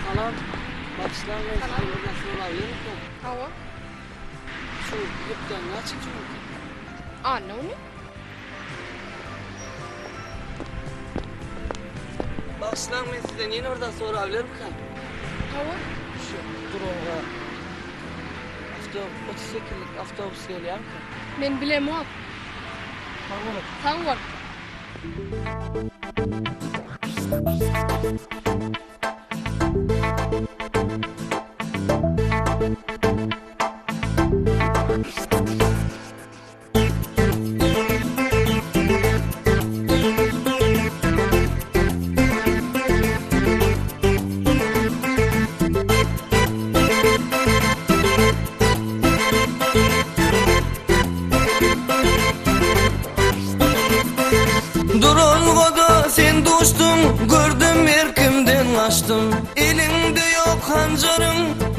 Salam. Bagyşlaň men size bir zat sorabilermikäm? Hawa. Şu hepdäň näçinji günükä? Anna güni. Bagyşlaň men sizden ýene bir zat sorabilermikäm? Hawa. Şu duralga awtobus 38-lik awtobus gelýärmikä? Men bilemok. Sag boluň. Sag bol. Duralgada sen duşduň, gördüm erkimden gaçdym. Eliňde ýok hanjaryň,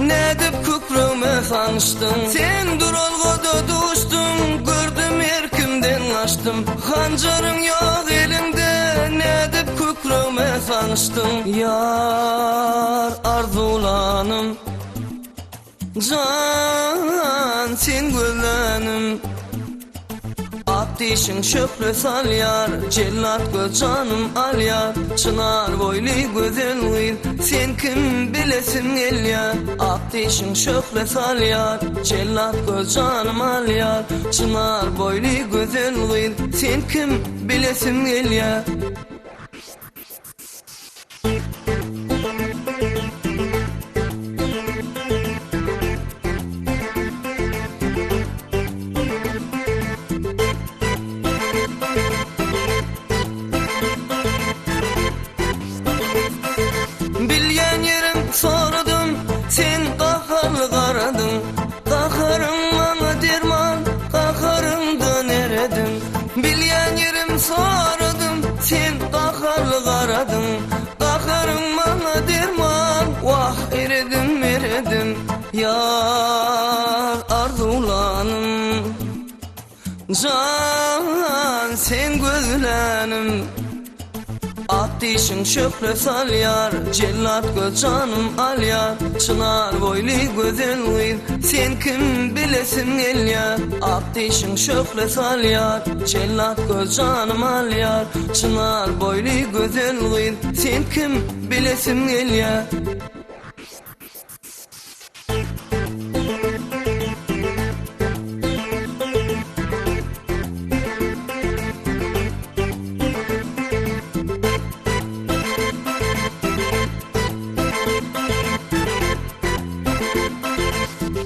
nädip kükregime sançdyň. Sen duralgada duşduň, gördüm erkimden gaçdym. Hanjaryň ýok eliňde, nädip kükregime sançdyň. Ýar arzuwlanym, Jan sen gözlänim Ak dişiň şöhle salýar Jellat göz janym alýar Çynar boýly gözel gyz Sen kim bilesim gelýär Ak dişiň şöhle salýar Jellat göz janym alýar Çynar boýly gözel gyz Sen kim bilesim gelýär. Bilýän ýeriň soradym, sen gaharly garadyň. Gaharyň maňa derman, gaharyňdan eredim. Bilýän ýerim soradym, sen gaharly garadyň. Gaharyň maňa derman, wah eredim, eredim. Ýar arzuwlanym. Jan sen gözlänim. Ak dişiň şöhle salýar, Jellat göz janym alýar. Çynar boýly gözel gyz, Sen kim bilesim gelýär. Ak dişiň şöhle salýar, Jellat göz janym alýar. Çynar boýly gözel gyz, Sen kim bilesim gelýär.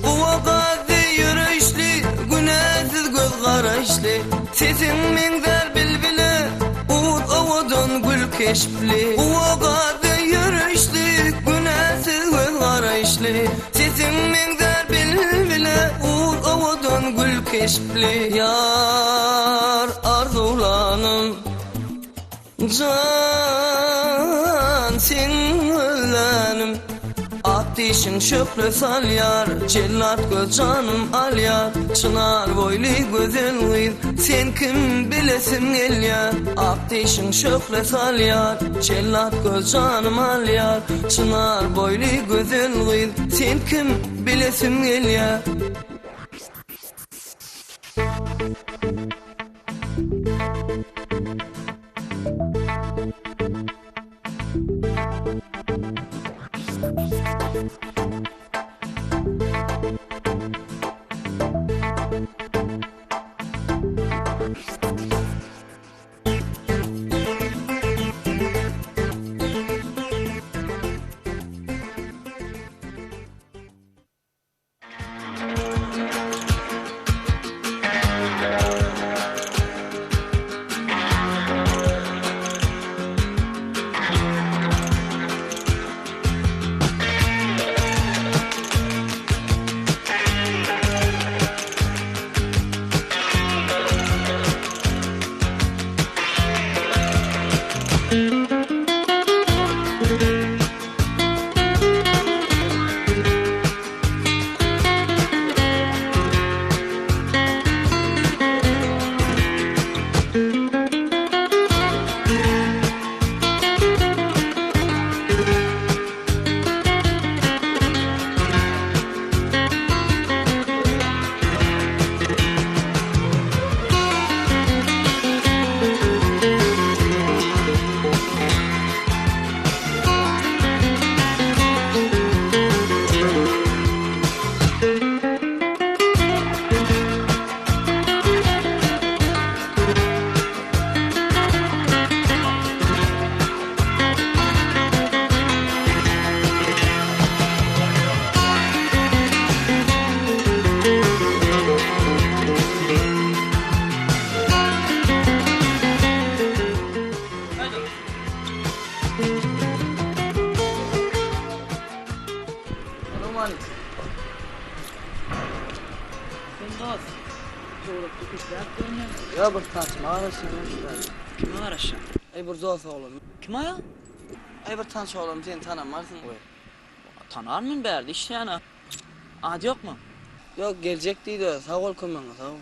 Guwa gazy ýöreýişli, Günäsiz göz garaýyşly, Sesiň meňzär bilbile, Uz owadan gül keşpli. Guwa gazy ýöreýişli, Günäsiz göz garaýyşly, Sesiň meňzär bilbile, Uz owadan gül keşpli. Ýar arzuwlanym. Jan sen gözlänim Ak dişiň şöhle salýar Jellat göz janym alýar Çynar boýly gözel gyz Sen kim bilesim gelýär Ak dişiň şöhle salýar Jellat göz janym alýar Çynar boýly gözel gyz Sen kim bilesim gelýär. Salowmaleýkim. Sen dost, töwerekde köpräk görünýärsiň. Ýok, bir tanşyma garaşýan şu Kime garaşýaň? Eý bir dost oglan. Kim aýal? Eý bir tanyş oglan seni tanamarsyň. Goý. Tanaryn men bärde işleýän-ä. Ady ýokmy? Ýok, geljek diýdi özi. Sag bol kömegiňe, sag bol.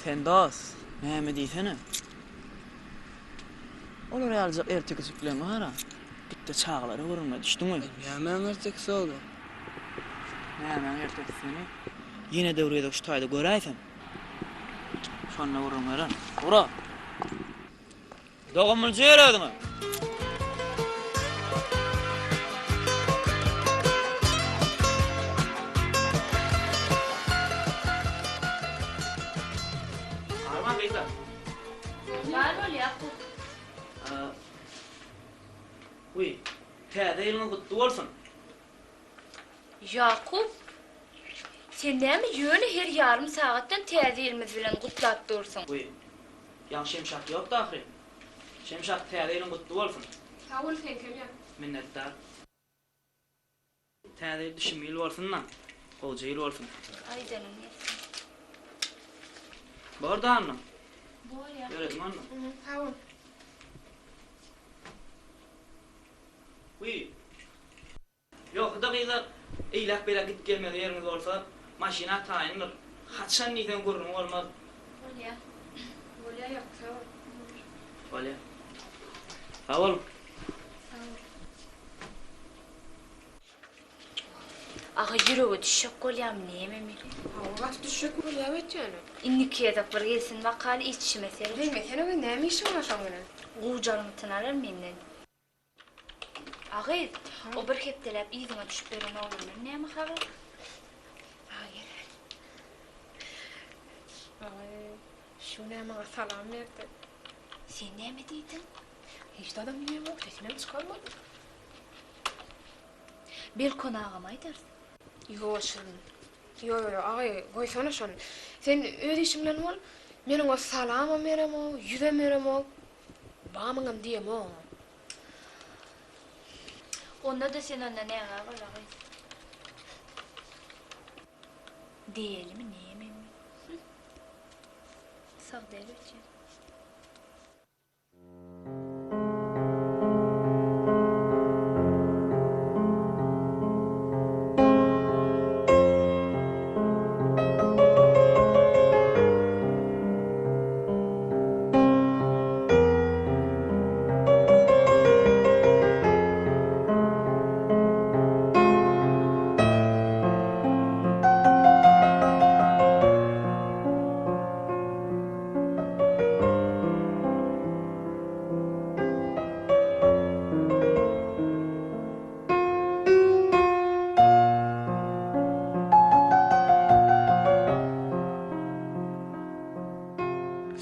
Sen dost, näme diýsene. Olar ýalyjak ertekijikleň bar-a. Git-de çagalara görünme, düşdüňmi? Nämäň ertekisi ol? Nämäň ertekisini? Ýene-de bir gezek şu taýda göräýsem. Şonda gürrüň bererin. Ura! Dogumlyja ýör özüňe. Arman gyzlar. Bar bol Ýakup. Wiý, täze ýylyňyz gutly bolsun. Ýakup, sen näme ýöne her ýarym sagatdan täze ýylymyz bilen gutlap dursuň? Wiý, ýaňy Şemşat ýokdy ahyryn. Şemşat, täze ýylyň gutly bolsun. Sag bol seňkem ýa. Minnetdar. Täze ýyl düşümli ýyl bolsun-da, gowja ýyl bolsun. Aýdanyň gelsin. Bor-da onda. Bor ýa. Ýöredim onda. Sag bol. Wiý. Ýogsa-da gyzlar, eýläk-beýläk gidip gelmeli ýeriňiz bolsa, maşyn-a taýyndyr. Haçan diýseň gürrüňi bolmaz. Bolýa. Bolýa ýok, sag bol. Bolýa. Sag boluň. Sag bol. Aga ýürege düşjek bolýamy nememi? Hawa gaty düşjek bolýa bet ýöne. Indiki gezek bir gelsin bakaly içişime seret. Diýmesene we näme işiň bar şoň bilen? Gujagyňytyny alar menden. A gyz, o bir hepdeläp yzyňa düşüp beren oglandan näme habar? Aga gel. Aga şu näme maňa salam berdi. Sen näme diýdiň? Hiç zadam diýemok, sesimem çykarmadym. Belki ony agama aýdarys. Ýo şirin. Ýo ýo ýo aga goýsana şony. Sen öz işiň bilen bol. Men oňa salamam beremok, ýüzem beremok. Bamyňam diýemok oňa. Onda-da sen onda nägä bol a gyz. Diýelimi nememi. Hum. Sag däl öýtýän.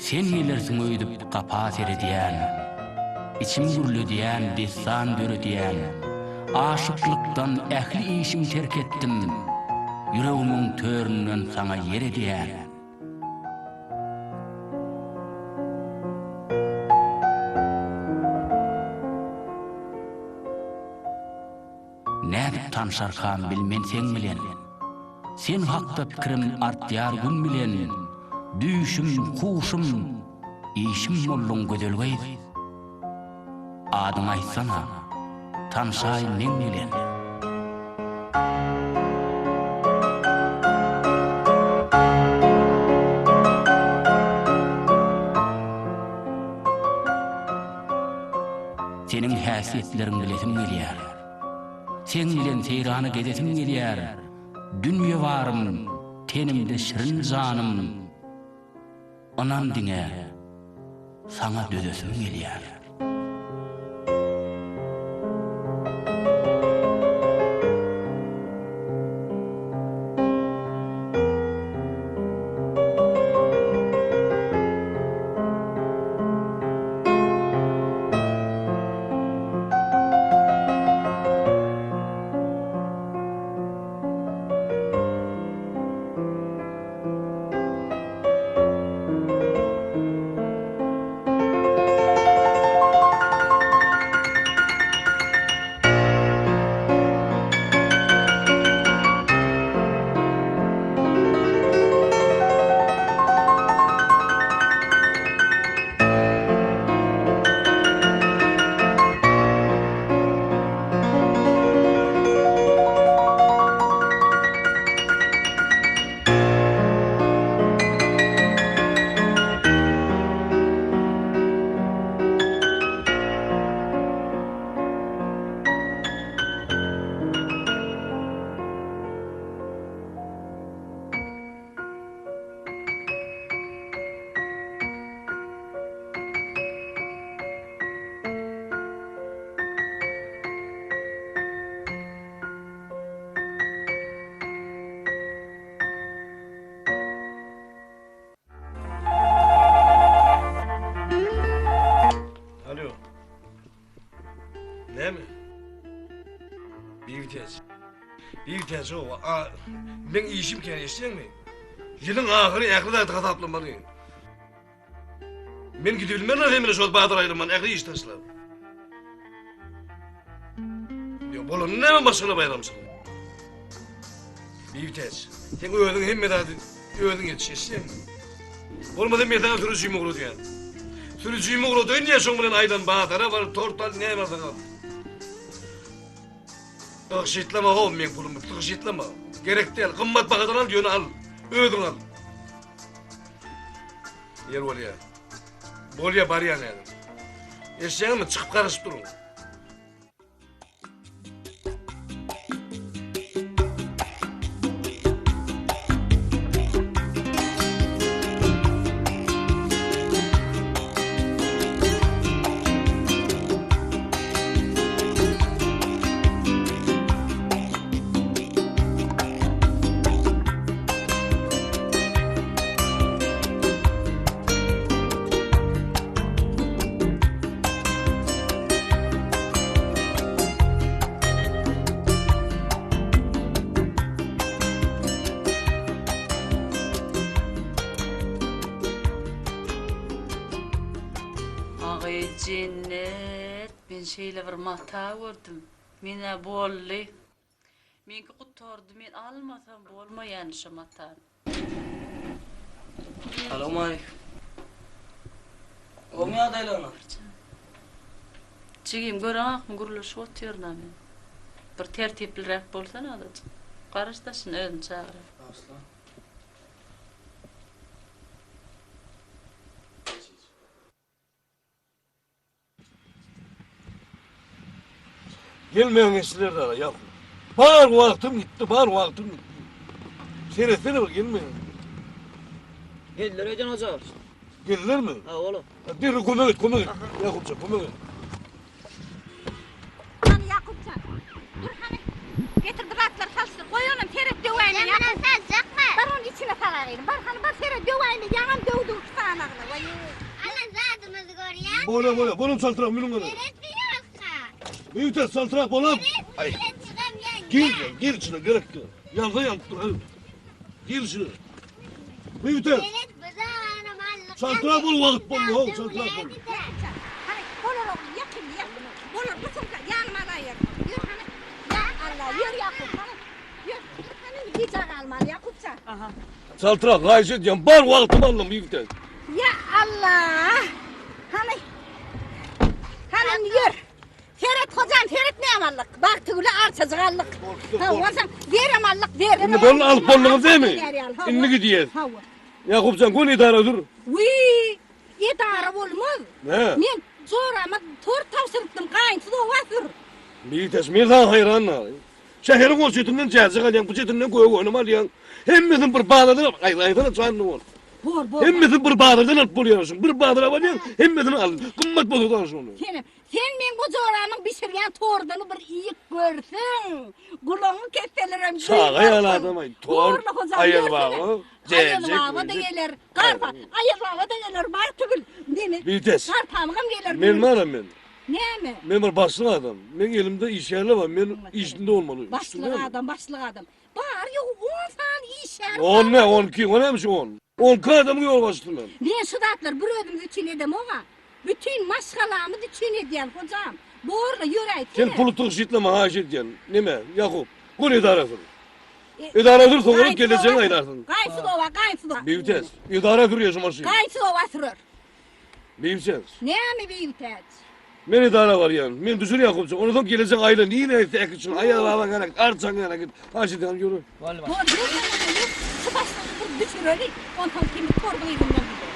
Sen gelersiň öýdüp gapa seredýän, Içim gürledýän, dessan döredýän. Aşyklykdan ähli işim terk etdim, Ýüregimiň töründen saňa ýer edýän. Nädip tanşarkam bilmen seň bilen, Sen hakda pikirim artýar gün bilen, Düýşüm, huşum, işim bolduň gözel gyz. Adyňy aýtsana, tanşaý meň bilen. Seniň häsiýetleriň bilesim gelýär. Seň bilen seýrana gezesim gelýär. Dünýe barym, tenimde şirin janym. Ynan diňe, saňa dözesim gelýär. Bibitäç ow, a meň işim kän eşitýäňmi? Ýylyň ahyry ähli zady hasaplamaly. Men gidibilmerin sen bilen şol bazar aýlanman ähli iş taşlap. Ýok, bolany näme maşgala baýramçylygy? Bibitäç, sen özüň hemme zady özüň ýetiş eşitýäňmi? Bolmasa men saňa sürüjimi ugradýan. Sürüjimi ugradaýyn diýýän şoň bilen aýlan bazara bar, tort al, näme alsaň al. Tygşytlama how meň pulumy tygşytlama. Gerek däl, gymmat bahadan al ýöne al. Özüň al. Ýer bolýa. Bolýa barýan häzir. Eşýäňmi çykyp garaşyp duruň. Agy jennet, men şeýle bir mata gördüm. Men-ä boldy. Meňki gutardy, men almasam bolmaýan şo matany. Salowmaleýkim. Gowmy ýagdaýlaryňyz? Jigim, göreňokmy gürleşip otyryn-a men. Bir tertipliräk bolsana azajyk. Garaş daşyna özüni çagyrar. Bagyşla. Gelmegiň eşiler dara ýa. Bar wagtym gitdi, bar wagtym gitdi. Seretsene bir gelmegiň. Geldiler öýden hoja. Geldilermi? Ha, oğlum. Bir kömek et, kömek et. Ýakupjan, kömek et. Hany Ýakupjan, dur hany. Getir bir zatlar salşdyr. Goý onam seret döwäýme Sen Ýakup. munam saljakmy? Bar ony içine salagyn. Bar hany bar seret döwäýme. Ýaňam döwdüň sanagyny. Waý. Alan zadymyzy görýäňmi? Bolýa, bolýa. Bolum çaltrak münüň gana. Seret bir ýalka. Büyüter çaltrak bolam. Ay. Seret çykam ýaňa. Gir, gir içine gerek ýok. Ýalsa ýanyp dur. hadi. Gir içine. Büyüter. Seret bize anam allyk. Çaltrak bol wagt bol, ho, çaltrak bol. Hany bolar oglum ýakyn ýakyn. Bolar bu sumka ýanyma alaýar. Ýör hany. Ýa Allah ýör Ýakup hany. Ýör. Hany gijä galmaly Ýakupjan. Aha. Çaltrak haýyş edýän. Bar wagtym aldym büyüter. Ýa Allah. Hany. Hany indi ýör. Seret hojam seret näme aldyk. Bagtygüle arçajyk aldyk. Hawa sen zerem aldyk zerem. Indi boldy alyp bolduňyz dämi? Indi gidýäs. Hawa. Ýakupjan göni edara dur. Wiý, edara bolmaz. Nä? Men jorama tort tabşyrypdym, gaýynsyz oba sür. Bitäş, men saňa haýran galyň. Şäheriň o çetinden jäjek alýaň, bu çetinden gök önüm alýaň. Hemmesini bir bazardan alyp, aý, aýtsana janly bol. Bor, bor. Hemmesini bir bazardan alyp bolýar şuň. Bir bazara barýaň, hemmesini al. Gymmat bolsa-da al şony. Senem, sen meň bu joramyň bişirýän torduny bir iýip görseň, gulagyňy kesselerem Çaga ýaly adam-aý, tort, Borly hojam, Aýaz baba, ýörsene. jäjek, Aýaz baba-da möjek. geler, garpa, Aýaz baba-da geler, Bagtygül. Neme? Bites. Garpamygam geler. Men baram men. Näme? Men bir başlyk adam. Meň elimde işgärler bar. Men işinde bolmaly. Başlyk adam, başlyk adam. Bar ýogy on sany işgär On ne, on iki, o näme şu on? On iki adamyň ýolbaşçysy men. Men şu zatlary bir özümiz üçin edemog-a. Bütin maşgalamyz üçin edýän, hojam. Borla, ýöräýsene. Sen puly tygşytlama, haýyş edýän. Neme, Ýakup, göni edara sür. Edara sür, soňra gelejegiňi aýdarsyň. Gaýynsyz oba, gaýynsyz oba. Bibitäç, edara sürýär şu maşyn. Gaýynsyz oba sürer. Bibitäç. Näme Bibitäç? Men edara barýan. Men düşür Ýakupjan. Ondan soň gelejek aýla nirä gitse äkit şuny. Aýaz babaň ýanyna git, arçaň ýanyna git. Haýyş edýän ýöre. Boldy Bor, ýör ýanyna ýör. Şu başlygy bir düşüreli, onsoň kimi torduň yzyndan gideris.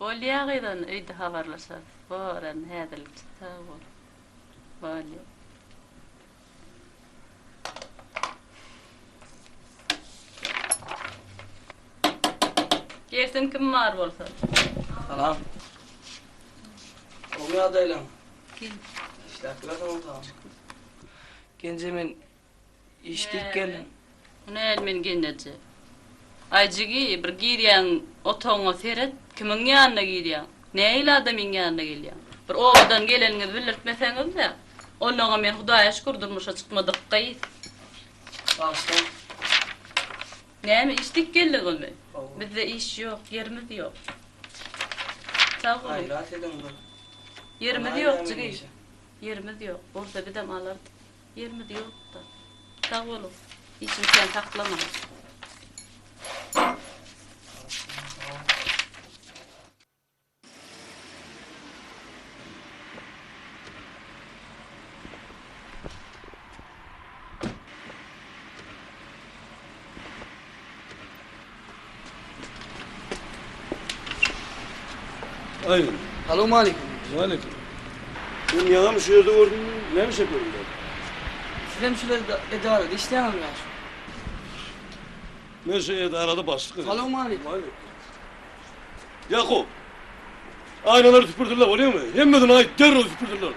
Bolýa gyz onda öýde habarlaşarys. Bor indi häzirlikçe sag bol. Bolýa. Gelsin kim bar bolsa. Salam. Gowy ýagdaýlaň? Gel. Işläp ýörsiňiz tamam. Genje men iş diýip geldim. Bu näl men gelneje. Aý jigi bir girýäň otagyňa seret kimiň ýanyna girýäň. Nähili adamyň ýanyna gelýäň. Bir obadan geleniňizi bildirtmeseňiz-de. Onnoňam men Hudaýa şükür durmuşa çykmadyk gyz. Bagyşlaň. Näme iş diýip geldiňizmi? Bizde iş ýok, ýerimiz ýok. Sag boluň. Gaýrat ediň bir. Ýerimiz ýok jigi. Ýerimiz ýok. Bolsa bizem alardyk. Ýerimiz ýok-da. Sag boluň. Işiň kän saklamaň. Aý. Salowmaleýkim. Waleýkim. Men ýaňam şu ýerde gördüm, näme işläp ýörüň? Sizem şul edarada işleýäňizmi ýaşuly? Men şu edarada başlyk. Salowmaleýkim. Waleýkim. Ýakup! Aýnalary süpürdiler, bolýamy? Hemmesini aýt, derrew süpürdiler.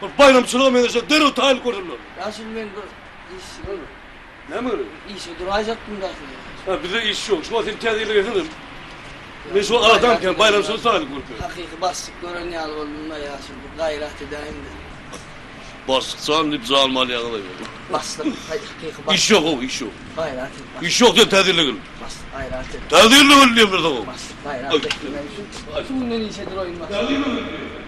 Bir baýramçylyga meňzeşe derrew taýynlyk gördüler. Ýaşuly men bir iş görüp. Näme gerek? Işe duraýjakdym da size. Ha, bizde iş ýok. Şu wagt sen täze ýyla gelsene. Men şu adam kän, baýramçylyk taýynlyk görüp ýörün. Hakyky başlyk gören ýaly boldum-da ýaşuly, bir gaýrat edäýiň-de. Başlyk jan diýip janymy alýaňyz-aý. Başlyk, hakyky başlyk. Iş ýok-ow, iş ýok. Gaýrat et başlyk. Iş ýok diýen täze ýyla gel. Başlyk gaýrat et. Täze ýyla gel diýen bir saňa. Başlyk gaýrat et. Men şu şu günden işe duraýyn başlyk. Täze ýyla gel diýen.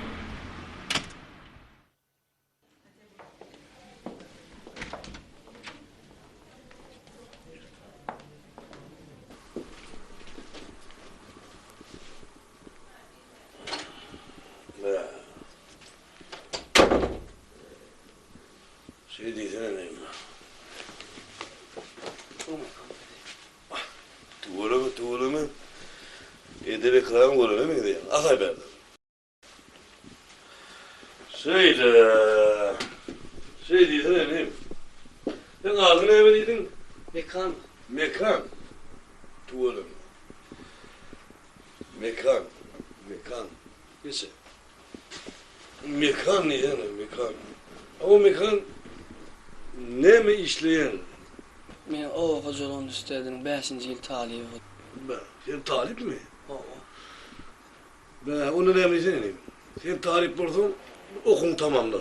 Şeý diýsene näme. Tüweleme, tüweleme. Edep-ekram görene meňzeýäň. Asaý bärde. Şeýle. Şeý diýsene inim. Seň adyň näme diýdiň? Mekan. Mekan. Tüweleme. Mekan. Mekan. Geçe. Mekan diýsene, mekan. A o mekan näme işleýän? Men oba hojalyk uniwersitetiniň bäşinji ýyl talyby. Bä, sen talypmy? Hawa. Bä, onda näme diýsene inim. Sen talyp bolsaň, okuwyňy tamamla.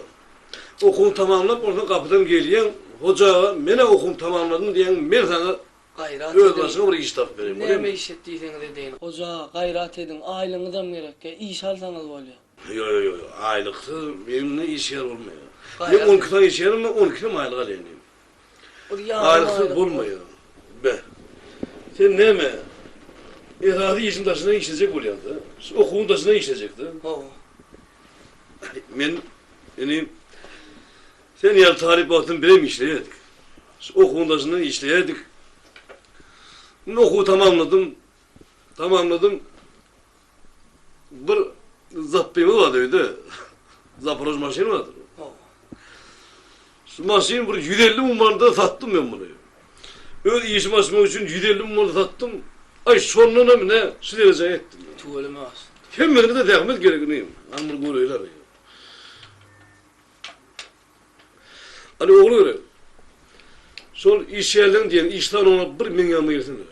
Okuwyňy tamamlap onsoň gapydan gelýäň, Hoja aga, men-ä okuwymy tamamladym diýýäň, men saňa Gaýrat ediň. Özbaşyňa bir iş tapyp bereýin, bolýamy? Näme iş et diýseňiz edeýin. Hoja aga, gaýrat ediň, aýlygyňyzam gerekýä, iş alsaňyz bolýa. Ýo, ýo, ýo, aýlyksyz mende işgär bolmaýar. Men on iki sany işgärim bar, on ikisem aýlyk alýan diýip. Aýlyksyz bolmaýar. Be. Sen näme, esasy işiň daşyndan işlejek bolýaň-da? Şu okuwyň daşyndan işlejek-de? Hawa. Men, inim, sen ýaly talyp wagtym birem işleýärdik. Şu okuwyň daşyndan işleýärdik. Indi okuwy tamamladym. Tamamladym. Bir zapbymyz bardy öýde. Zaporoj maşyny bardy. Şu maşyn bir 150 müň manada satdym men muny. Öz işimi açmak üçin 150 müň manada satdym. Aý şondan hem ine şu derejä ýetdim. Tüweleme as. Hemmesine-de zähmet gerek inim. Hany bir göreýler. Hany ogly gerek. Şol işgärleň diýen iş sanawyna bir meň ýanyma gelsin.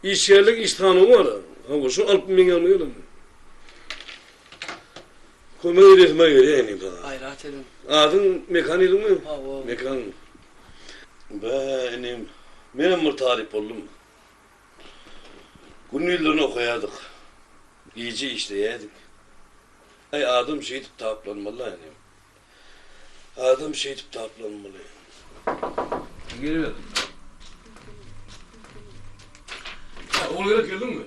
Işgärleň iş sanawy bar. Hawa, şony alyp meň ýanyma gel. Kömek edesim gelýär inim saňa. Gaýrat ediň. Adyň Mekan diýdiňmi? Hawa. Mekan. Bä, inim, menem bir talyp boldum. Gündizlerini okaýardyk. Gije işleýärdik. Aý adam şeýdip taplanmaly inim. Adam şeýdip taplanmaly. Geliber. Ha, ogul gerek geldiňmi?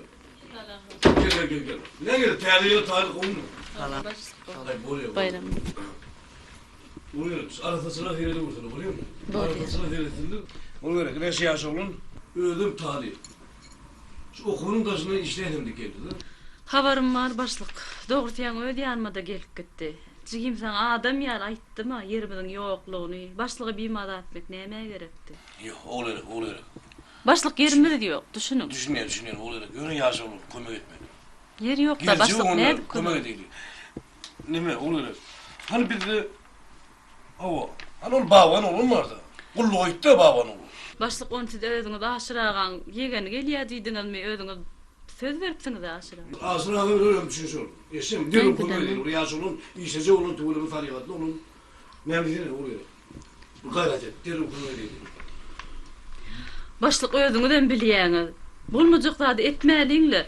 Salam. Gel gel gel gel. Ne gel täze ýyla taýlyk gowumy? Salam. Aý bolýar. Baýram. Ogul gerek arassaçylyga seredip görsene bolýarmy? Bolýar. Arassaçylyga seretsinler. Ogul gerek näçe ýaş oglan? Özem talyp. Şu okuwynyň daşyndan işläýsem diýip geldi-de. Habarym bar, başlyk. Dogrusy ýaňy öz ýanyma-da gelip gitdi. Jigim saňa adam ýaly aýtdym-a ýerimiziň ýoklugyny. Başlygy bimaza etmek nämä gerekdi? Ýok, ogul gerek, ogul gerek. Başlyk ýerimiz ýok, düşüniň. Düşünýän, düşünýän, ogul gerek. Ýöne ýaş oglan, kömek etmeli. Ýer ýok-da, başlyk nädip kömek edeli? Neme, ogul gerek. Hany bizde Hawa, hany ol Baban oglan bardy. Gulluga gitdi-ä Baban oglan. Başlyk ony siz özüňiz Aşyr agaň ýegeni gelýär diýdiňizmi, özüňiz söz beripsiňiz-ä Aşyr aga. Aşyr aga bilen özüm düşünişerin. Eşeň, derrew kömek edeli. Bir ýaş oglan, işlejek oglan, tüweleme salyhatly oglan. Näme diýsene, ogul Bir gaýrat et, derrew kömek edeýin. Başlyk özüňizem bilýäňiz. Bolmajak zady etmäliň-le.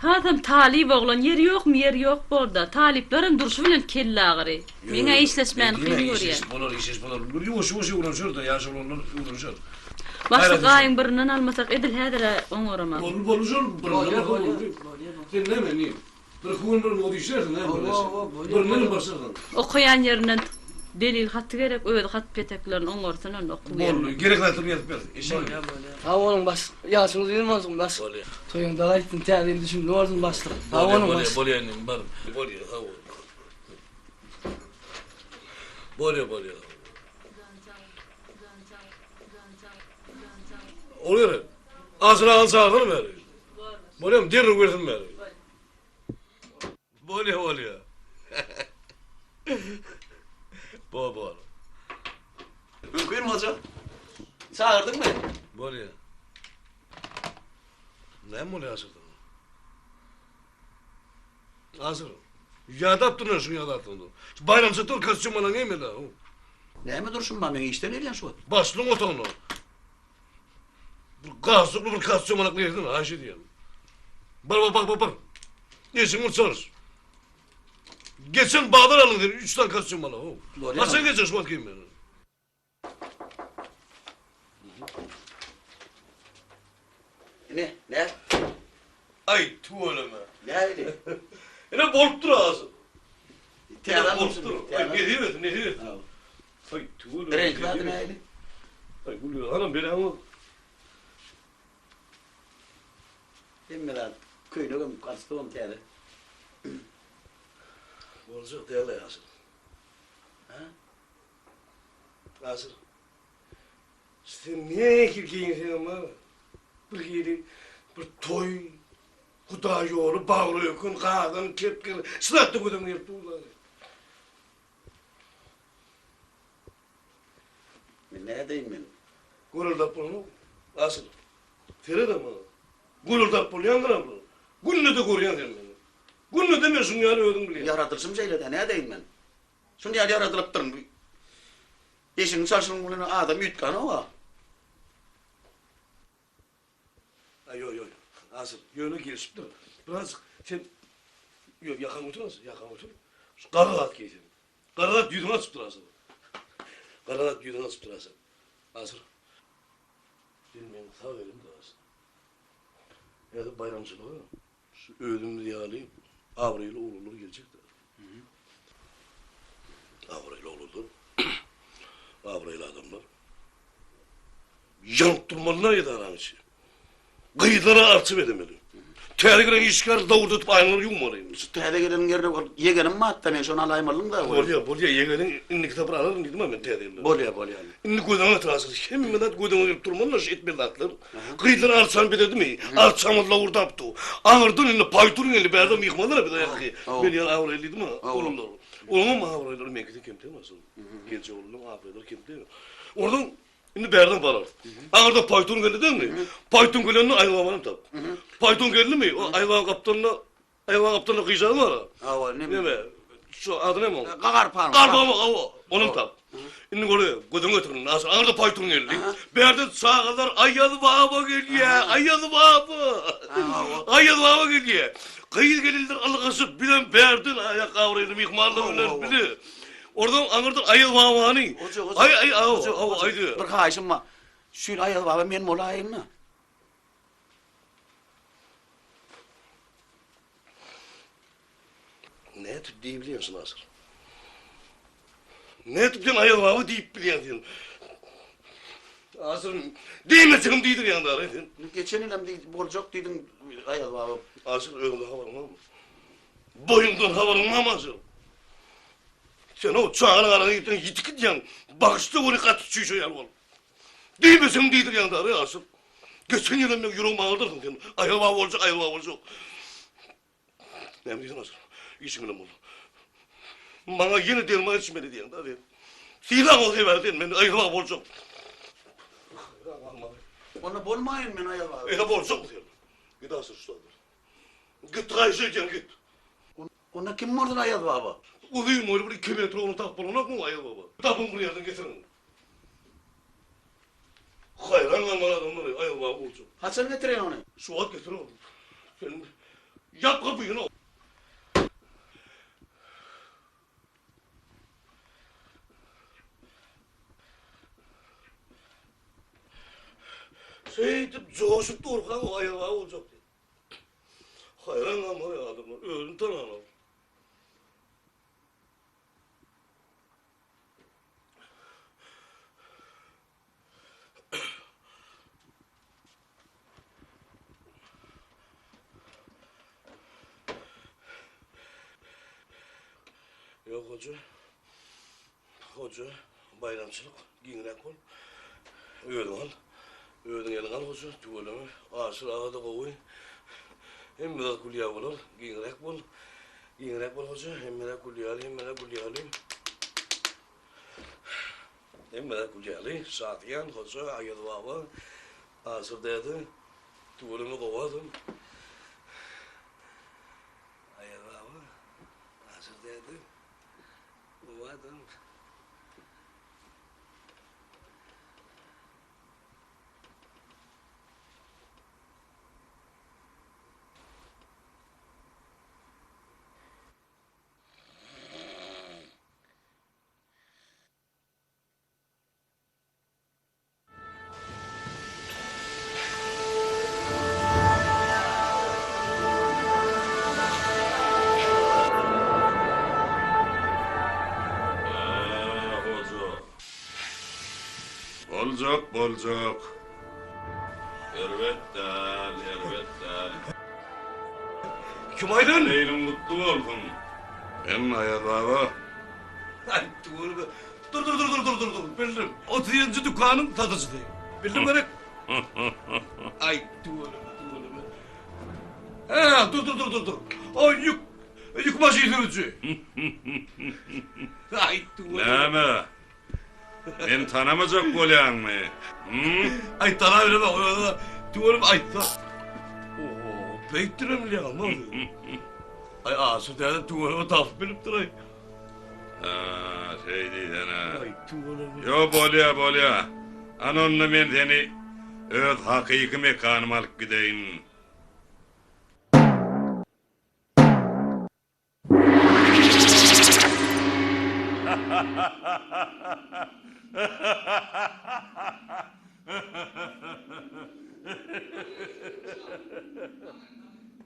Hasam talyp oglan ýeri ýokmy ýeri ýok borda. Talyplaram durşy bilen kellagyry. Meň-ä işleşmäni kyn görýän. Işleşip bolar, işleşip bolar. Bir ýuwaş-ýuwaş öwrenişer-de, ýaş oglanlar öwrenişer. Başlyk aýyň birinden almasak edil häzir-ä oňaramaz. Boldy, boldy şol, birinden alsa boldy. Sen näme indi? Bir gün bir mod işlersiň näme bir Birinden başlarsyň. Okaýan ýerinden delil haty gerek özi hat peteklerini oňarsyn onda okuw ýerinden. Boldy gerek zatlaryny ýazyp ber. Eşek. Sag boluň başlyk. Ýaşyňyz uzyn bolsun başlyk. Bolýa. Toýuňda gaýtsyn täze ýyl düşümli bolsun başlyk. Sag boluň başlyk. Bolýa bolýa inim bar. Bolýa sag bol. Bolýa bolýa. Ol gerek. Asyl agany çagyrsana bäri. Bolýamy derrew gelsin bäri. Bolýa bolýa. Bo bol. Mümkin hoja. Çagyrdyňmy? Bolýa. Näme bolýa aşyrdyň? Asyr. Ýadap durun şuň ýadap durun. Şu baýramçylykda dur kostýum alan geýmeli. Näme durşum bar men işden gelýän şu wagt. Başlygyň otagyna. Bir galstukly bir kostýum alyp gelsin, haýyş edýän. Bar bar bar bar bar. Eşigiňi bir çalyş. Geçen bazar aldyň sen 3 tane kostýum al. Haçan geljek şu wagt geýmeli? Ne? Ne? Ay tüweleme. Nähili? Ine bolup dur azy. Täze bolup dur. Ay nesip etsin, nesip etsin. Ay tüweleme. Reňki zady nähili? Ay gülüyor. Hanam beräňok. Hemme zat köýnegem, galstugam täze. Boljak däl asyl. Ha? Asyl. Sen nähili geýinseňem bar. Bir hili bir toý, huda ýoly, bagry ökün, gazan, kepgir, şu zatda gözüme gelip dur. Men nädeýin men? Gürüldäp bolanok. Asyl. Seredem maňa. Gürüldäp bolýandyram bu. Günde-de görýäň sen meni. Günde-de men şuň ýaly özüň bilýäň. Ýaradylyşym şeýle-dä, nädeýin men? Şuny ýaly ýaradylypdyryn. Eşigiňi çalşyryň bilen adam üýtgänok-a. Aý ýok ýok Asyl ýöne gelişipdir. Birazjyk sen ýok ýakaňy göter Asyl ýakaňy göter. Şu gara zat geý sen. Gara zat ýüzüňi açypdyr Asyl. Gara zat ýüzüňi açypdyr Asyl. Asyl. Sen meň sag elimde Asyl. Häzir baýramçylyga şu özümiz ýaly abraýly oglanlar geljekdir. Abraýly oglanlar, abraýly adamlar. Ýanyp durmalylar edaranyň içi. Gyzlara arça bezemeli. Täze gelen işgär dowurdatyp aýnalary ýuwmaly. Şu täze geleniň ýerine ol ýegenim batda men şony alaýmalyň-da. Bolýa, bolýa, ýegeniň indiki sapar alaryn diýdim-ä men täze ýylda. Bolýa, bolýa. Indi gözüňe atyrasyň. Hemme zat gözüňe gelip durmaly-da şu etmeli zatlar. Gyzlar arçany bezedimi? Arçamyz lowurdap dur. Aňyrdan indi paýtun geldi, bärde myhmanlar biz aýaky. Men ýaly abraýly diýdim-ä, oglanlar. Olaňam abraýlary meňkiden kem däl asyl. Geljek oglanlaryň abraýlary kem däl. Oradan Indi bärden bararys. Aňyrdan paýtun geldi deňmi? Paýtun gelende Aýbabanam tap. Paýtun geldimi? O Aýbaba gapdalynda Aýbaba gapdalynda gyjagy bar. Hawa, neme? Neme? Şu ady näme oň? Garpamyk. Garpamyk, hawa. Onam tap. Indi gör, gözüňe getir indi. Aňyrda paýtun geldi. Bärden çagalar Aýaz baba gelýär, Aýaz baba. Aýaz baba gelýär. Gyz gelinler ylgaşyp, bizem bärden aýak abraýly myhmanlar bilen bile. Oradan aňyrdan Aýaz babany. Hoja, hoja. Aý, aý, aw, Hoja, aw, hoja. aýdy. Bir haýyşym bar. Şu ýyl Aýaz baba men bolaýyn-da. Nädip diýip bilýäň şuny Asyl? Nädip sen Aýaz baba diýip bilýäň sen? Asyl, diýmesegem diýdirýäň dary sen. Geçen ýylam diý, boljak diýdiň Aýaz baba. Asyl, özüňde habaryň barmy? Boýuňdan habaryň barmy Asyl? Sen o çagalaň arasyna gitseň ýitip gidýäň. Bagyşda weli gaty çüýşe ýaly bolup. Diýmeseň diýdirýäň dary Asyl. Geçen ýylam meň ýüregimi agyrdarsyň sen. Aýaz baba boljak, Aýaz baba boljak. Näme diýseň Asyl, işiň bilen bol. Maňa ýene derman içmeli diýýäň da sen. Sylaň o sebäbi sen men Aýaz baba boljak. Onda bolmaýyn men Aýaz baba. Ýa boljak sen. Git Asyl şu taýdan. Git haýyş edýän git. Onda kim bolsun Aýaz baba? Uzyn boýly bir 2 metr oglan tapyp bolanokmy Aýaz baba? Tapyň bir ýerden getiriň. Haýran galmaly adamlar Aýaz baba boljak. Haçan getireýin ony? Şu wagt getir oglum. Sen ýap gapyny. Şeýdip joşup durkaň o Aýaz baba boljak diýip. Haýran galmaly adamlar özüni tananok. Ýok hoja. Hoja, baýramçylyk giňräk bol. Özüň al. Özüň eliňe al hoja, tüweleme. Aşyr aga-da gowy. Hemme zat gül ýaly bolar. Giňräk bol. Giňräk bol hoja. Hemmeler gül ýaly, hemmeler gül ýaly. Hemmeler gül ýaly. Şadyýan hoja, Aýaz baba, Aşyr däde. Tüweleme gowy adam. Aýaz baba, Aşyr däde. Gowy adam. Boljak, boljak. Erbet däl, erbet däl. Kim aýdan? Leýliň gutly bolsun. Men Aýaz baba. Aý, tüweleme. Dur dur dur dur dur dur dur bildim. 37-nji dükanyň satyjysy. Bildim gerek. Aý tüweleme tüweleme. Hä dur dur dur dur dur. O ýük ýük maşyn sürüji. Aý tüweleme. Näme? Meni tanamajak bolýaňmy? Hum? Aý tanabileme özüne tüweleme aýtsa. Oho beýtdirem bilýäňmi? Aý Aşyr däde tüweleme tapyp bilipdir aý. Ha, şeý diýsene. Aý, tüweleme. Ýo, bolýa, bolýa. Ana onda men seni öz hakyky mekanyma alyp gideýin.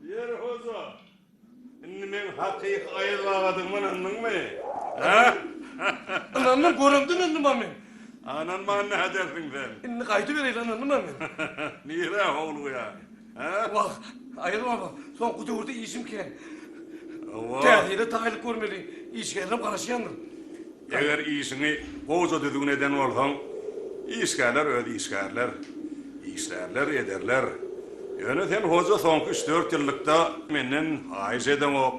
Ýeri hoja, Indi meň hakyky Aýaz babadygyma ynandyňmy? Hä? Ynandym, göremde ynandym-a men. Ynanman nädersiň sen? Indi gaýdybereýin, ynandym-a men. Nirä howlugýaň? Hä? Wah, Aýaz baba, soňky döwürde işim kän. Hawa. Täze-de taýlyk görmeli, işgärlerim garaşýandyr. Eger işiňi gowja düzgün eden bolsaň, işgärler öz işgärler, işlärler, ederler. Ýöne sen hoja soňky üç-dört ýyllykda menden haýyş edeňok,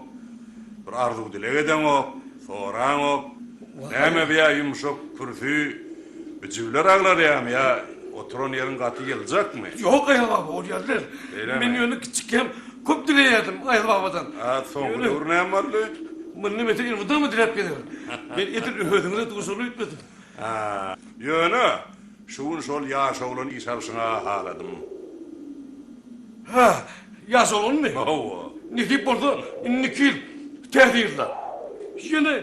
bir arzuw-dileg edeňok, soraňok. Näme biýa ýumşak kürsi bijüwler aglarýamy ýa oturan ýeriň gaty ýyljakmy? Ýok Aýaz baba, ol ýaly däl. Beýlemi? Men ýöne kiçikäm köp dileýärdim Aýaz babadan. A soňky döwür näme boldy? Munda men elmydama diläp gezerin. Men edil özüňize duşaly öýtmedim. A ýöne şu gün şol ýaş oglan iş alşyňa haladym. Hä, ýaş oglanmy? Hawa. Nesip bolsa, indiki ýyl, täze ýylda. Ýene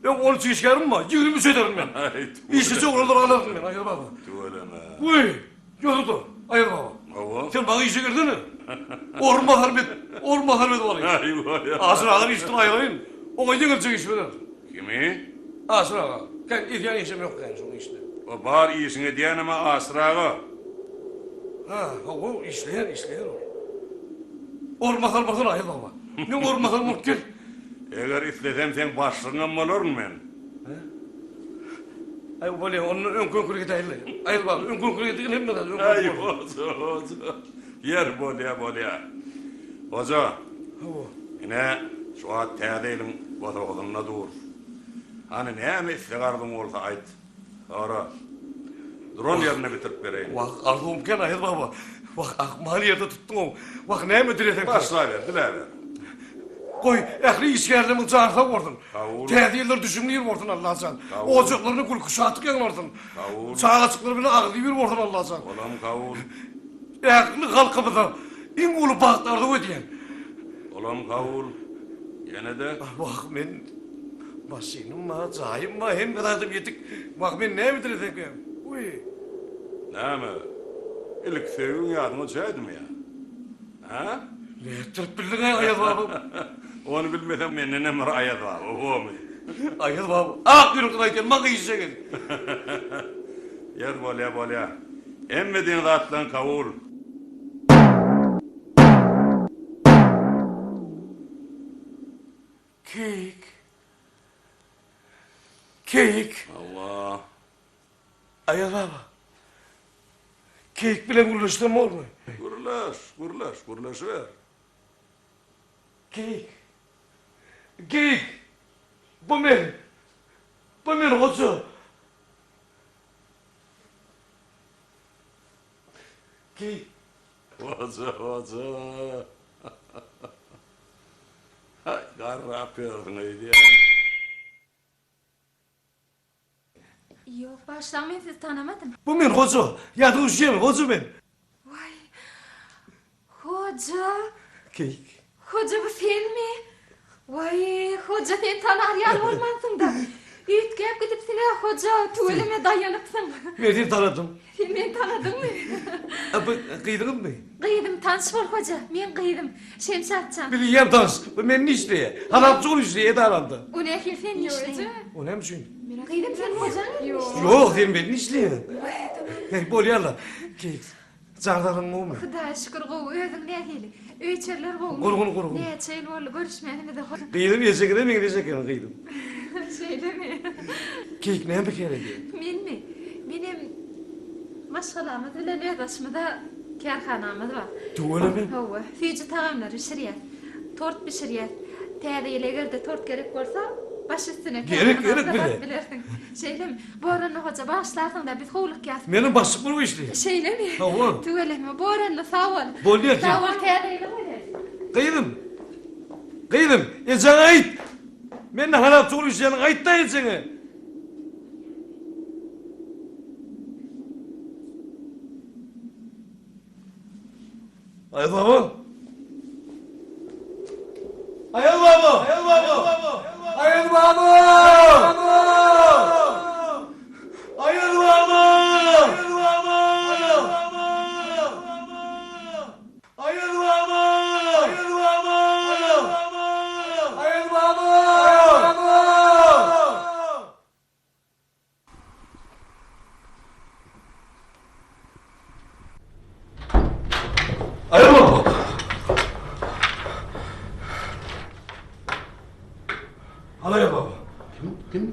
öň on üç işgärim bar, 23 ederin men. Işçi oglanlary alaryn men, Aýaz baba. Tüweleme. Goý, ýogsa-da, Aýaz baba. Hawa. Sen maňa işe girsene. Orunbasar bet, orunbasar bet bolaýyn. Aý, bolýa. Aşyr agany işden aýyraýyn. Oňa ýeňiljek iş berer. Kimi? Aşyr aga. Kän edýän işim ýok kän şoň işde. O bar işiňi edýänem-ä Aşyr aga. Ha, hawa, işleýär, işleýär ol. Orunbasar bolsana, Aýaz baba. Meň orunbasarym bolup gel. Eger islesem seň başlygyňam bolaryn men. Aý, bolýa, onda öňki-öňküli gidäýeli. Aýaz baba, öňki-öňküli gidegin hemme zat öňki-öňküli Aý, hoja, hoja. Ýer, bolýa, bolýa. Hoja. Hawa. Ine, şu wagt täze ýylyň bosagasynda durus. Hany, näme isleg-arzuwyň bolsa aýt. Sora. Duran ýerinde bitirip bereýin. Wah, arzuwym kän, Aýaz baba. Wah, ahmal ýerde tutduň-ow. Wah, näme dileseň. Başlaber, diläber. Goý, ähli işgärlerimiň jany sag bolsun. Kabul. Täze ýyllar düşümli ýyl bolsun Allajan. Kabul. Ojaklaryna gülki şatlyk ýaňlansyn. Kabul. Çagajyklary bilen agzybir bolsun Allajan. Olam kabul. Ähli halkymyza iň uly bagt arzuw edýän. Olam kabul. Ýene-de. Wah, men maşynym bar, jaýym bar, hemme zadym ýetik. Wah, men näme dilesemkäm? Wiý. Näme? Ilki söýgiň ýadyňa düşäýdimi ýa? Hä? Nätdirip bildiň-aý Aýaz baba? Ony bilmeseň mendenem bir Aýaz baba bormy? Aýaz baba, ak ýürekden aýdýan, maňa işe gel. Ýer bolýa, bolýa. Hemme diýen zatlaryň kabul. Keýik. Keýik. Hawa. Aýaz baba. Keýik bilen gürleşsem bormy? Gürleş, gürleş, gürleşiber. Keýik. Keýik. Bu men. Bu men hoja. Keýik. Hoja, hoja. Haý, garrap ýörsüň öýdýän. Ýok, bagyşlaň, men sizi tanamadym. Bu men Hoja. Ýadyňa düşýärmi, Hoja men. Waý, Hoja! Keýik. Hoja, bu senmi? Waý, Hoja, sen tanar ýaly bolmansyň-da. Üýtgäp gidipsiň-ä, Hoja, tüweleme daýanypsyň. Men seni tanadym. Sen meni tanadyňmy? A bu gyzyňyzmy? Gyzym, tanyş bol Hoja, meň gyzym, Şemşatjan. Bilýän tanyş. Bu mende işleýär. Halapçy bolup işleýär edaramda. O nähili sende işleýär? O näme üçin? Gyzym sen Hojaň elinde işleýäň. Ýok, sen mende işleýäň. Heý, bolýar-la. Keýik. Jan saglygyň gowumy? Hudaýa şükür gowy, özüň nähili? Öý-içeriler gowumy? Gurgun, gurgun. Näçe ýyl boldy görüşmänimize Hoja. Gyzym ejeňize meňzeş ekeni gyzym. Şeýlemi? Keýik näme kär edýäň? Menmi? Menem maşgalamyz bilen özbaşymyza kärhanamyz bar. Tüweleme. Hawa, süýji tagamlar bişirýäs. Tort bişirýäs. Täze ýyl eger-de tort gerek bolsa, baş üstüne Gerek, gerek kärhanamyza baryp bize. bilersiň. Şeýlemi? Boranda hoja, bagyşlarsyň-da, biz howlukýas. Menem başlyk bolup işleýän. Şeýlemi? Hawa. Tüweleme, Boranda sag bol. Bolýar. Sag bol, täze ýylyň bilen. Gyzym! Gyzym, ejeňe aýt! Mende halapçy bolup işleýäniňi aýt-da ejeňe! Aýaz baba! Aýaz baba! Aýaz baba! Aýaz baba! Aýaz baba! Aýaz baba! Aýaz baba! Aýaz baba! Al Aýaz baba. Kim? Kim?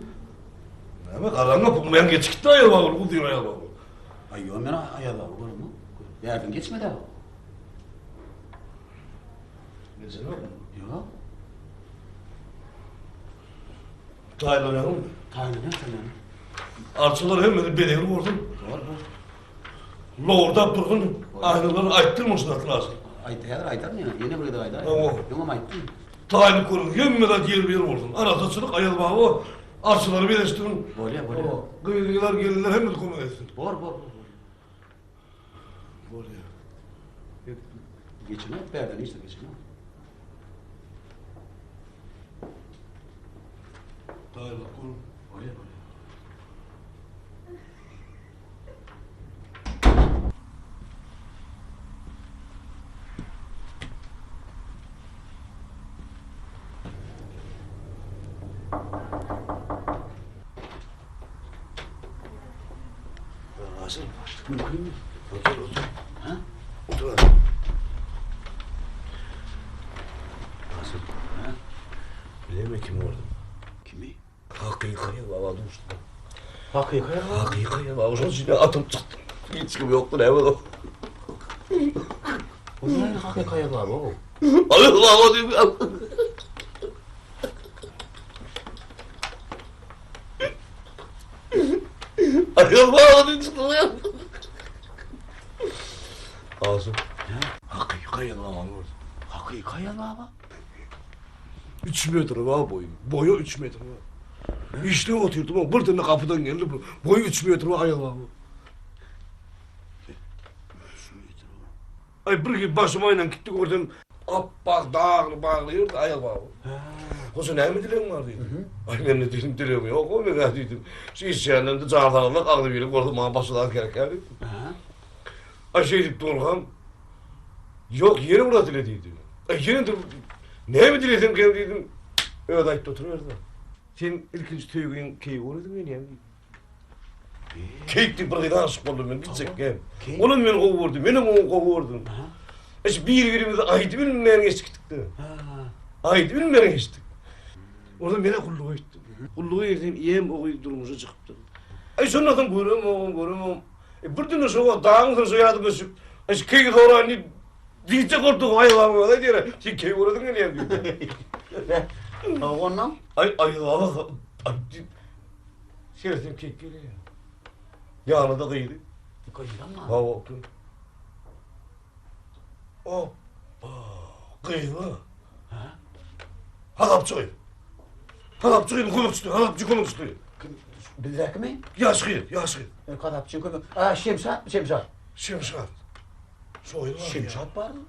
Näme garaňa pulmaýan geçip gitdi Aýaz baba, uzyn Aýaz baba. Aý ýok men Aýaz baba göremok. Bärden geçmedi. Geçenokmy? Ýok. Taýynlanýaňmy? Taýynlanýan taýynlanýan. Arçalar hemmesi bezegli bolsun. Bor bor. Lowurdap dursun. Aýnalar aýtdyrma şu zatlar aşyr. Aýt häzir aýdaryn ýene. Ýene bir gezek aýdaýyn. Hawa. Öňem aýtdym. Taýynlyk görüň. Hemme zat ýerbe-ýer bolsun. Arassaçylyk Aýaz baba arçalary bezeşdiriň. Bolýar bolýar. Gyzlar gelinler hemmesi kömek etsin. Bor bor bor. Bolýar. Geçenok bärden hiç de geçenok. Taýynlyk görüň. Bolýar bolýar. Asıl. Mümkinmi? Otur otur. Ha? Otur abi. Asıl. Ha? Bileme kimi gördüm. Kimi? Hakyky baba duştum. Hakyky Hakyky baba şol içine atyp çykdym. Hiç kim yoktu ne bu? O ne hakyky baba o? Ayaz baba diyorum ya. Ayaz baba diye çıktım ya. Asım. Hakyky Aýaz baba gördüm. Hakyky Aýaz baba? Üç metr bar boýy. Boýy üç metr bar. Işläp otyrdym, o birden gapydan geldi. Boýy üç metr bar Aýaz baba. Aý bir gün başym aýlanyp gitdi görsem appak dagly bagly ýerde Aýaz baba. Hoja näme dilegiň bar diýdi. Aý mende diýdim dilegim ýok o men diýdim. Şu işýänden de jan saglyk agzybirlik bolsa maňa başga zat gerek däl diýdim. Aý şeýdip durkam ýok ýene bir zat dile diýdi. Aý ýene de näme dilesem kem diýdim. Özi aýtdy oturyberdi. Sen ilkinji söýgiň keýgi bolýardyň menýän diýdi. Keýik diýip bir gyza aşyk boldum men gitjek gel. Olam meni gowy gördi, menem ony gowy gördüm. Eş bir-birimizi aýdyp bilmän geçdik gitdik. Aýdyp bilmän geçdik. Onda men gulluga gitdim. Gulluga girsem ýem o gyz durmuşa çykypdyr. Aý şondan soň göremogam, göremogam. E, bir dünde şo wagt dagyň üstüne şo ýadyma düşüp, eş keýgi soraýyn diýip diýjek boldum, aý baba özi aýdýar, sen keýgi göresiň gelýär diýip. Ondan? Aý aý baba, aý diýip. Seretsem keýik gelýär. Ýanyda gyzy. Gyzam bar. Hawa, otur. Oppa, gyz bar. Hä? Hazapçy gyz. Hazapçy gyzyň kömekçisi, hazapçy kömekçisi. Kim? Bizdäkimi? Ýaş gyz, ýaş gyz. E, Hazapçyň kömek. A, Şemşat, Şemşat. Şemşat. Şo gyz bar. Şemşat barmy?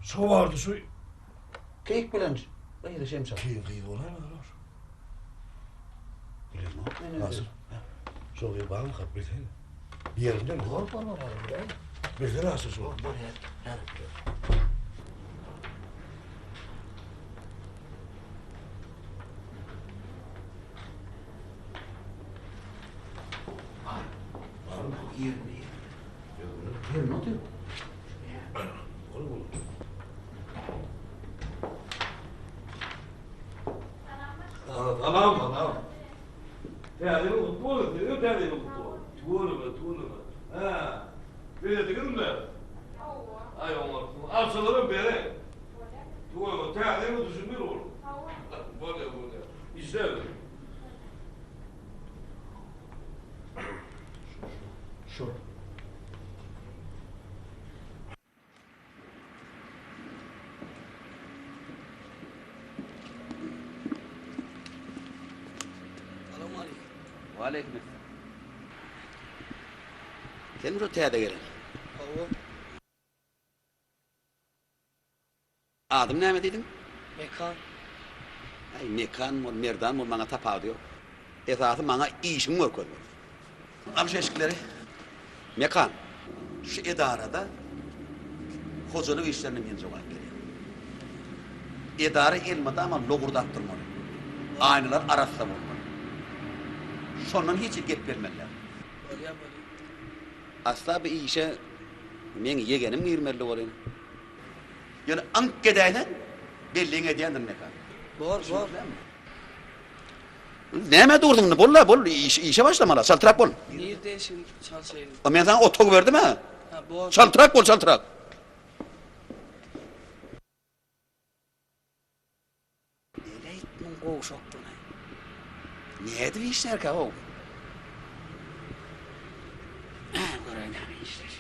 Şo bardy, şu. Keýik bilen gyzy Şemşat. Keýik gyz bolaýmady olar. Bilemok men Nasıl? Şo gyz barmyka bilsene. Ýerinde mi? Bor bor bor. Bilsene asıl şo. Bor bor her. Barmy? Ýerinde ýerinde. Ýerinde otyr. Bor bor. Salam, salam. Täze ýyl gutly bolsun, siziňem täze ýylyň gutly bolsun. Tüweleme, tüweleme. Hä, beýlediňizmi? Hawa. Aý, oňarsyň. Arçalaram bereý. Bolýar. Tüweleme, täze ýyla düşündir oglum. Hawa. Bolýar, bolýar. Işläberiň. Şu, şu. Waleýkim esselam. Sen şu täze gelen. Hawa. Adym näme diýdiň? Mekan. Äý, Mekan bol, Merdan bol, maňa tapawudy ýok. Esasy maňa işiňi görkezmeli. Al şu eşikleri. Mekan, şu edarada hojalyk işlerine men jogap berýän. Edara elmydama lowurdap durmaly. Aýnalar arassa bolmaly. Şondan hiç hili gep gelmeli däl. Bolýa, bolýa. Asla bu işe meň ýegenim girmeli welin. Ýöne aňk edäýseň, belliň edýändir Mekan. Bor, bor. Nämä durduň indi? Bol-la, bol, işe başlamaly, çaltrak bol. Nirde işiň çalşaýyn? A men saňa otag berdim-ä. Ha, bor. Çaltrak bol, çaltrak. Neleýt muň gowşaklygyny. Nädip işlärkä how? Hä, göräý näme işler.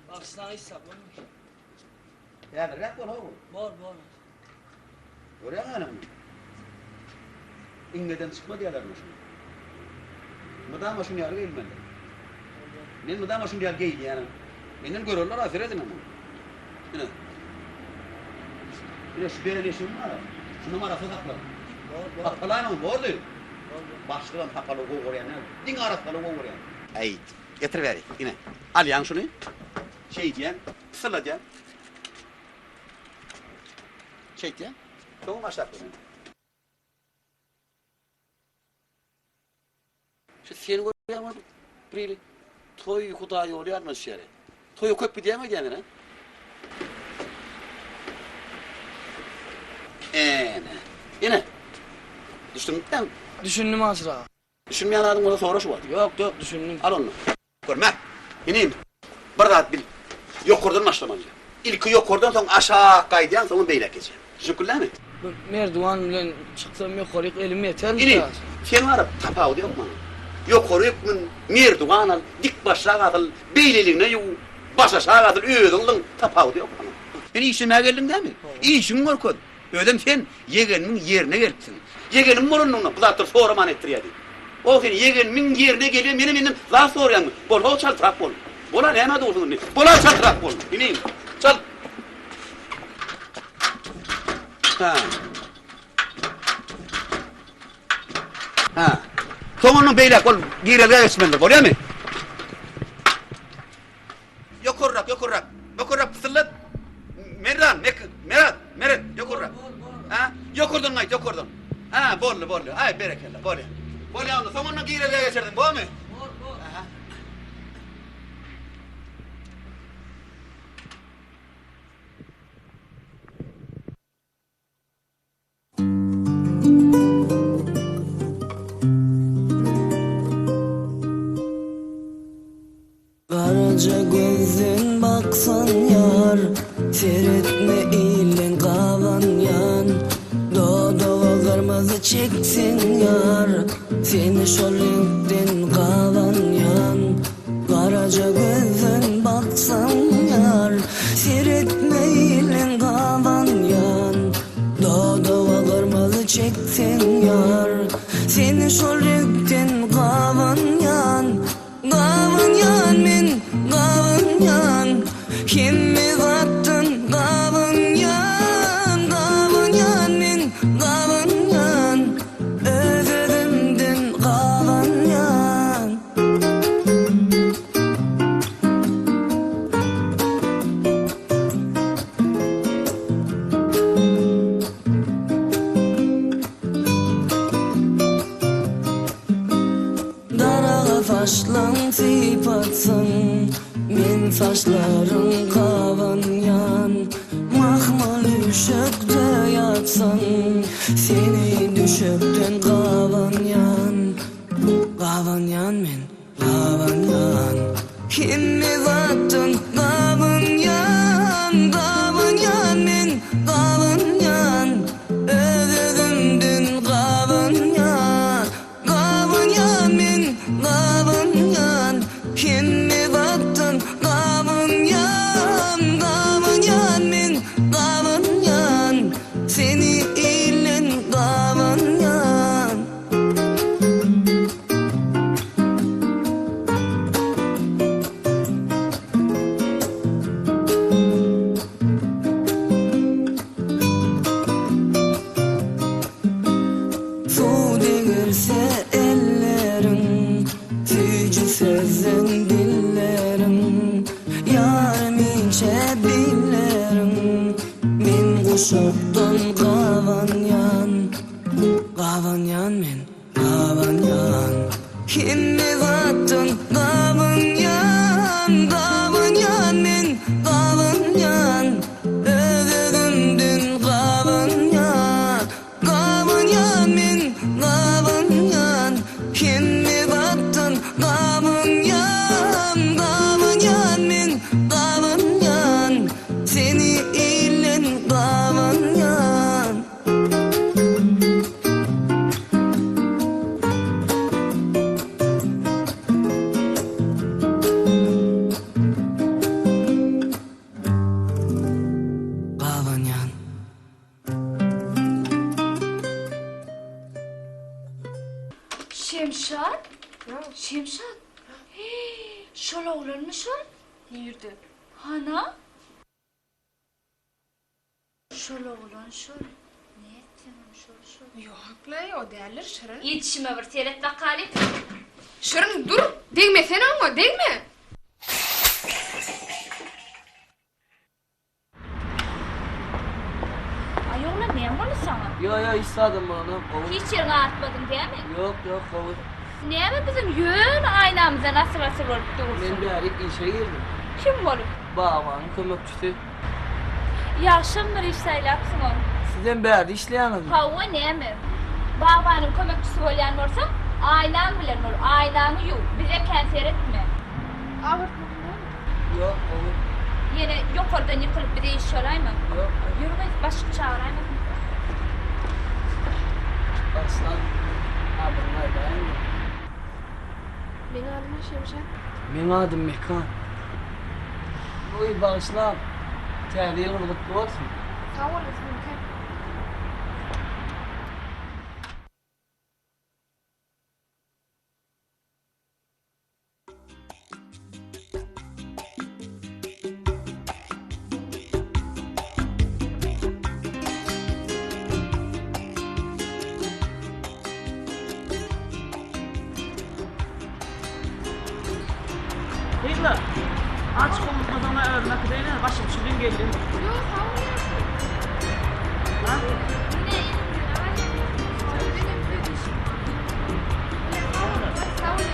Bagyşlaň iş tapyň. Häzirräk bol how. Bor, bor. Görýäňmi ene muny? Iňňeden çykma diýýärler muňa şuny. Mydama şuny ýaly geýilmeli. Men mydama şuny ýaly geýinýänem. Menden görerler-a, serediň muny. Ine. Ine şu beren eşigim bar-a. Şunam arassa sakla. Hapalaýma muny, bordy. Başlygam hapalygy gowy görýän däl. Diňe arassalygy gowy görýän. Äýt, getir bäri. Ine, alýaň şuny. Şeýdýäň, pysyladýaň. Şeýtýäň. Soňam aşak berýäň. Şu seni görýän bolup birili toý hudaý ýoly ýalyma düşýär. Toýa köp gidýäň öýdýän sen, a? Ene. Ene. Düşündüňmi? Düşündim Aşyr aga. Düşünmeýän zadyň bolsa sora şu wagt. Ýok, ýok, düşündim. Al onda. Görme. Inim, bir zat bil. Ýokardan başlamaly. Ilki ýokardan soň aşak gaýdýaň, soňam beýläk geçýäň. Düşünip bilýäňmi? Bir merdiwan bilen çyksam ýokaryk elim ýetermi Ini, sen baryp tapawudy ýok maňa. Ýokaryk mün, merdiwan al, dik başrak asyl, beýleligine ýuw, başaşak asyl, özüň zyň, tapawudy ýok maňa. Sen işlemäge geldiň dämi? Işiňi görkez. Özem sen ýegenimiň ýerine gelipsiň. Ýegenim bolanlygyna bu zatlary soraman etdirýärdi. O sen ýegenimiň ýerine gelýän menem menden zat soraýaňmy? Bol-how çaltrak bol. Bol-a nämä dursuň indi? Bol-a çaltrak bol. Inim, çalt. Ha. Ha. Soň ondan beýläk ol girelgä geçmelidir, bolýamy? Ýokarrak, ýokarrak. Ýokarrak pysyldat. Merdan, Mek, Merat, Meret, ýokarrak. Ha? Ýokardan gaýt, ýokardan. Ha, boldy, boldy. Aý, berekella, bolýar. Bolýar onda. Soň ondan girelgä geçersiň, bormy? Bor, bor. Aha. Garaja gözden baksaň ýar, Seretme ilden gabanýan. Dodaga gyrmyzy çekseň ýar, Seni şol reňkden gabanýan. Garaja gözden baksaň ýar, Seretme ilden gabanýan. Dodaga gyrmyzy çekseň ýar, Seni şol reňkden gabanýan. Gabanýan men, gabanýan, Hemme zatdan gabanýan, Gabanýan men, gabanýan, Öz-özümden gabanýan. Daraga saçlaň sypatsaň, Men saçlaryň gabanýan. Mahmal düşekde ýatsaň, Seni düşekden gabanýan. Gabanýan men, gabanýan. Hemme zatdan gabanýan, Gabanýan men, gabanýan. Öz-özümden gabanýan. Gabanýan men, gabanýan, Hemme zatdan gabanýan, Gabanýan men, gabanýan, Seni ilden gabanýan. Suw degirse elleriň, Süýji sözden dilleriň, Ýarym inçe billeriň, Men guşakdan gabanýan, Gabanýan men, gabanýan. Hemme zatdan gabanýan, Gabanýan men, gabanýan, Öz-özümden gabanýan. Gabanýan men, gabanýan, Hemme zatdan gabanýan, Gabanýan men, gabanýan, Seni ilden gabanýan. Gabanýan. Şemşat? Şemşat? Heý, şol oglanmy şol? Nirde? Hana? Şol oglan şol. Nätseňem şol şol. Ýok-laý, o däldir, Şirin. Ýetişime bir seret bakaly. Şirin, dur! Degmesene oňa, degme! Aý oglan näme boldy saňa? Ýo ýo hiç zadam bolanok gowy. Hiç ýeriňi agyrtmadyň dämi? Ýok ýok gowy. Näme biziň ýöne aýnamyzdan asyl asyl bolup dursuň? Men bärik işe girdim. Kim bolup? Bagbanyň kömekçisi. Ýagşam bir iş saýlapsyň-ow. Sizem bärde işleýäňizmi? Hawa näme? Bagbanyň kömekçisi bolýan bolsaň, aýnaň bilen bol, aýnaňy ýuw, bize kän seretme. Agyrtmadyň dämi? Ýok, gowy. Ýene ýokardan ýykylyp bize iş bolaýma. Ýok. Ýör gyz, başlyk çagyraýmasyn. Bagyşlaň, adyňy aýdaýyňmy? Meň adym Şemşat. Meň adym Mekan. Oý, bagyşlaň, Täze ýylyňyz gutly bolsun! Sag boluň, siziňkem. Gyzlar, aç gowurtmadan özüme äkideýin, başym çürim geldi. Ýok, sag bol ýaşuly. Ha? Ine, elimden barýan. Menem öz işim bar. Sag bol, sag bol.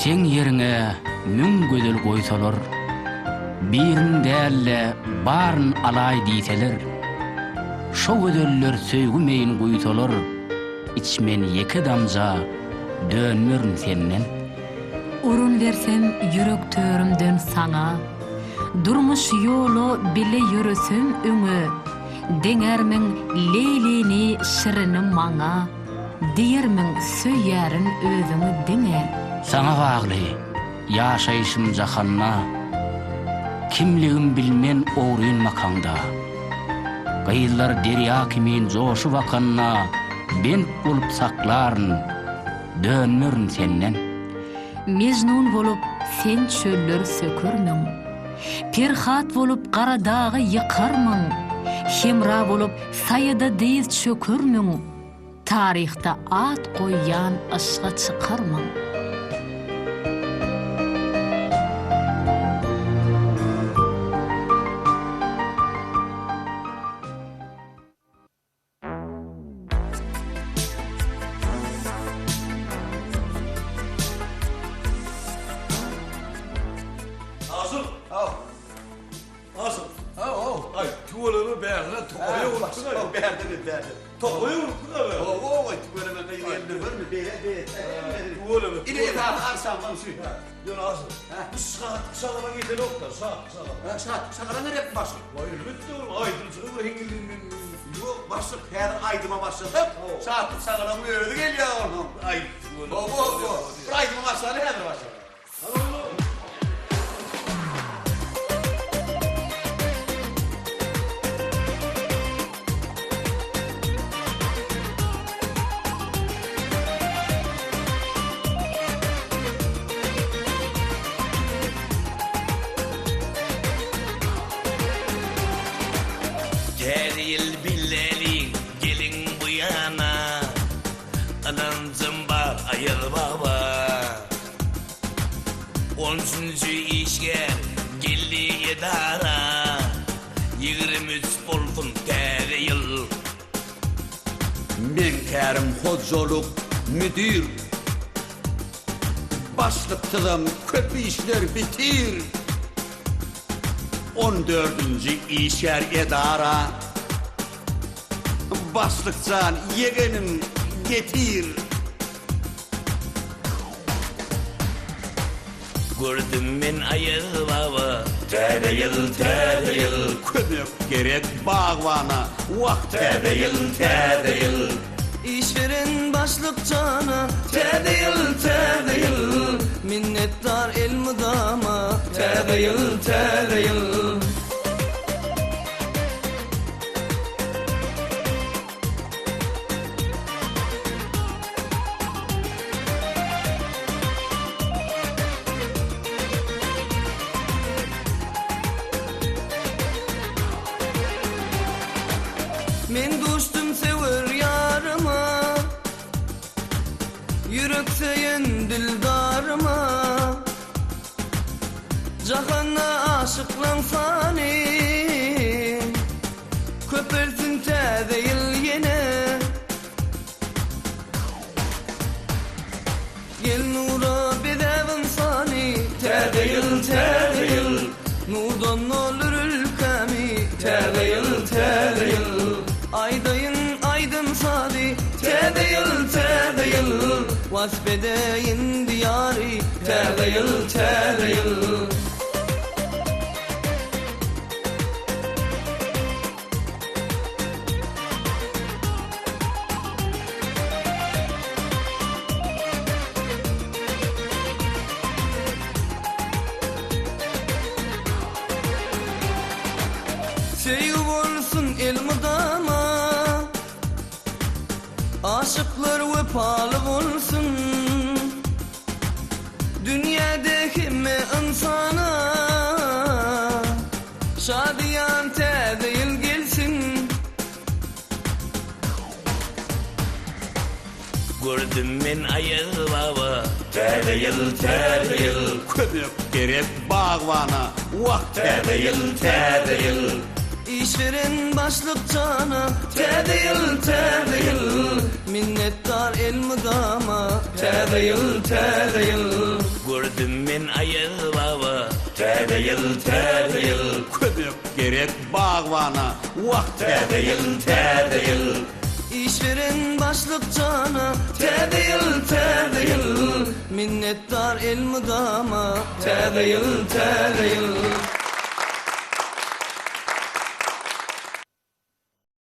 Seň ýeriňe müň gözel goýsalar, Birin däl-de, baryn alaý diýseler, Şo gözeller söýgi meýin guýsalar, Içmen ýeke damja, dönmerin senden. Orun bersem ýürek törümden saňa, Durmuş ýola bile ýöresem öňe, Deňärmiň Leýlini, Şirini maňa, Diýermiň söýýärin özüňi diňe. Saňa bagly ýaşaýşym jahanda, Kimligim bilmen ogryn bakaňda. Gyzlar derýa kimin joşup akanda, Bent bolup saklaryn, dönmerin senden. Mejnun bolup sen çölleri sökermiň? Perhat bolup gara dagy ýykarmyň? Hemra bolup saýada dyz çökermiň? Taryhda at goýýan yşga çykarmyň? Asyl! Haw. Asyl! Haw, haw. Aý, tüweleme bärde tokaýa urupsyň aý. Bärde, bärde. Tokaýa urupsyň aý. Hawa, tüweleme gyz geldi görme, beýle, beýle. Tüweleme. Ine esasy agşamdan şu. Ýöne Asyl, bu şatlyk şagalaň ýetenok-da, şatlyk şagalaň. Şatlyk şagalaň gerekmi başlyk? Waý, elbetde ol aýdymçyny bir hiňňildiginden. Ýok, başlyk, häzir aýdyma başlasak, şatlyk şagalaň özi gelýär onsoň. Aý, tüweleme. Hawa, hawa. Bir aýdyma başlaly häzir başlyk. Täze ýyl bileliň, geliň bu ýana, Ynanjym bar Aýaz baba. On üçünji işgär geldi edara, 23 bolsun täze ýyl. Meň kärim hojalyk müdir. Başlyksyzam köp işler bitir. On dördünji işgär edara. Başlyk jan ýegenim getir. Gördüm men Aýaz baba. Täze ýyl, täze ýyl. Kömek gerek bagbana. Wah täze ýyl, täze ýyl. Iş beren başlyk jana. Täze ýyl, täze ýyl. Minnetdar elmydama. Täze ýyl, täze ýyl. Gelibersin täze ýyl ýene. Gel nura bezäp ynsany, Täze ýyl, täze ýyl. Nurdan doldur ülkämi, Täze ýyl, täze ýyl. Aýdaýyn aýdym-sazy, Täze ýyl, täze ýyl. Wasp edeýin Diýary, Täze ýyl, täze ýyl. Söýgi bolsun elmydama Aşyklar wepaly bolsun Dünýäde hemme ynsana Şadyýan täze ýyl gelsin. Gördüm men Aýaz baba. Täze ýyl, täze ýyl. Kömek gerek bagbana. Wah, täze ýyl, täze ýyl. Iş beren başlyk jana. Täze ýyl, täze ýyl. Minnetdar elmydama. Täze ýyl, täze ýyl. Gördüm men Aýaz baba. Täze ýyl, täze ýyl. Kömek gerek bagbana. Wah, täze ýyl, täze ýyl. Iş beren başlyk jana. Täze ýyl, täze ýyl. Minnetdar elmydama. Täze ýyl, täze ýyl.